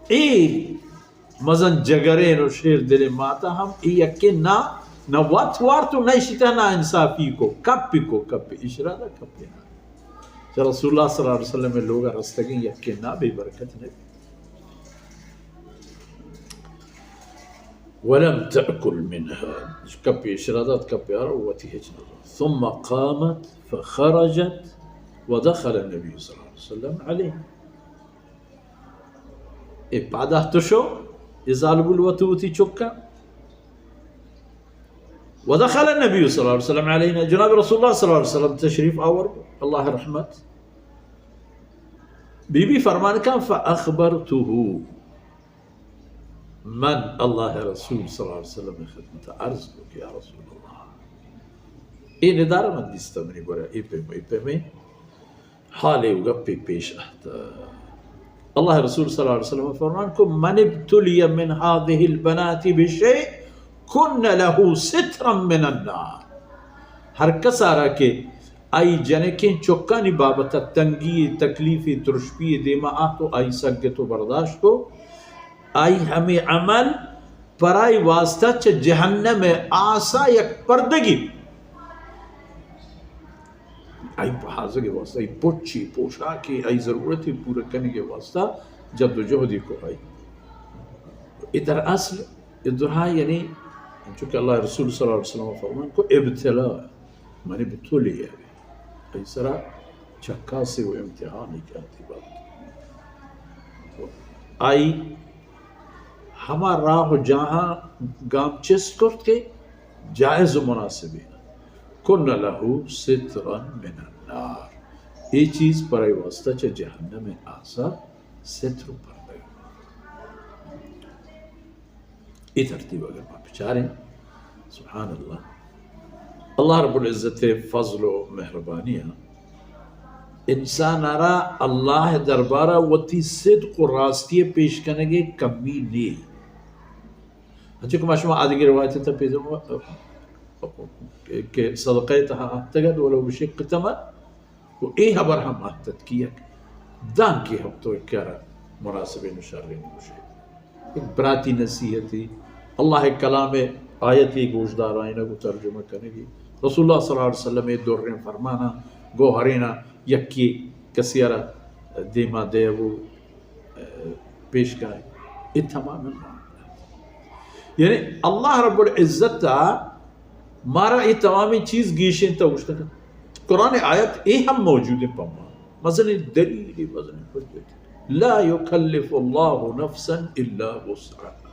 اے مزن جگریں و شیر دلیں ماتا ہم اے یکیں نا، نہ وت وارت و نہ اشی تہا نا انصافی کو، کپی کو، کپی اشرا دا کپی نا۔ چہ رسول اللہ صلی اللہ علیہ وسلم لوگ رستگیں یکیں نا بے برکت نہ۔ ولم تأكل منها، کپی اشرا دات، کپی آرا وتی ہچ نہ۔ ثم قامت فخرجت ودخل النبي صلى الله عليه وسلم عليه۔ اے پادا تو شو، اے زالبول وتو وتی چکا۔ ودخل النبي صلى الله عليه وسلم علينا، جناب رسول اللہ صلی اللہ علیہ وسلم تشریف آور، اللہ رحمت۔ بی بی فرمان کن، فأخبرته، من اللہ رسول صلی اللہ علیہ وسلم خدمت عرض کو کہ یا رسول اللہ، اے ندارہ من دیستہ منی گورا، اے پیمیں، اے پیمیں حالے و گپے پیش اہتہ۔ اللہ رسول صلی اللہ علیہ وسلم فرمان کو، من ابتلي من هذه البنات بشيء كن له سترا من النار۔ ہر کسارا کہ آئی جنکیں چکانی بابت تنگی، تکلیف، ترشپی دیما آتو آئی سگت و برداشت کو، آئی ہمیں عمل پرائی واسطہ چہ جہنم آسا یک پردگی۔ آئی پہازگ واسطہ، آئی پچی، پوشاکی، آئی ضرورتی پورا کنگ واسطہ جد و جہدی کو آئی۔ اے در اصل اے درہا یعنی چونکہ اللہ رسول صلی اللہ علیہ وسلم فرمان کو ابتلا، من ابتلی، آئی سرا چکاسی و امتحانی کہ آتی بات۔ آئی ہما راہ و جاہاں گام چست کرت کہ جائز و مناسبیں۔ کن له سترا من النار۔ اے چیز پرائی واسطہ چہ جہنم آسا ستر و پردہ۔ اے ترتیب اگر ما بچاریں، سبحان اللہ، اللہ رب العزت فضل و مہربانی انسان را اللہ دربارہ وتی صدق و راستی پیش کنگے کمی نی۔ انچو کہ ما شما آدگی روایت تا پیدا کہ صدقہ تہا آتگت ولو بشق تمر، و اے حبر ہم آتت کہ یک دانکے ہم تو کرا مناسبیں و شریں نوشے۔ یک براتی نصیحتی، اللہ کلام آیتی گوشدارائینگ و ترجمہ کنگی، رسول اللہ صلی اللہ علیہ وسلم دریں فرمانا گوہرینا یکی کسی را دیما دیو پیش کائے۔ اے تمام معاملات۔ یعنی اللہ رب العزت مارا اے تمامیں چیز گیشیں تا گوشتگ۔ قرآن آیت اے ہم موجود ہیں پما۔ مزنیں دلیل، مزنیں حجت۔ لا يكلف الله نفسا إلا وسعها۔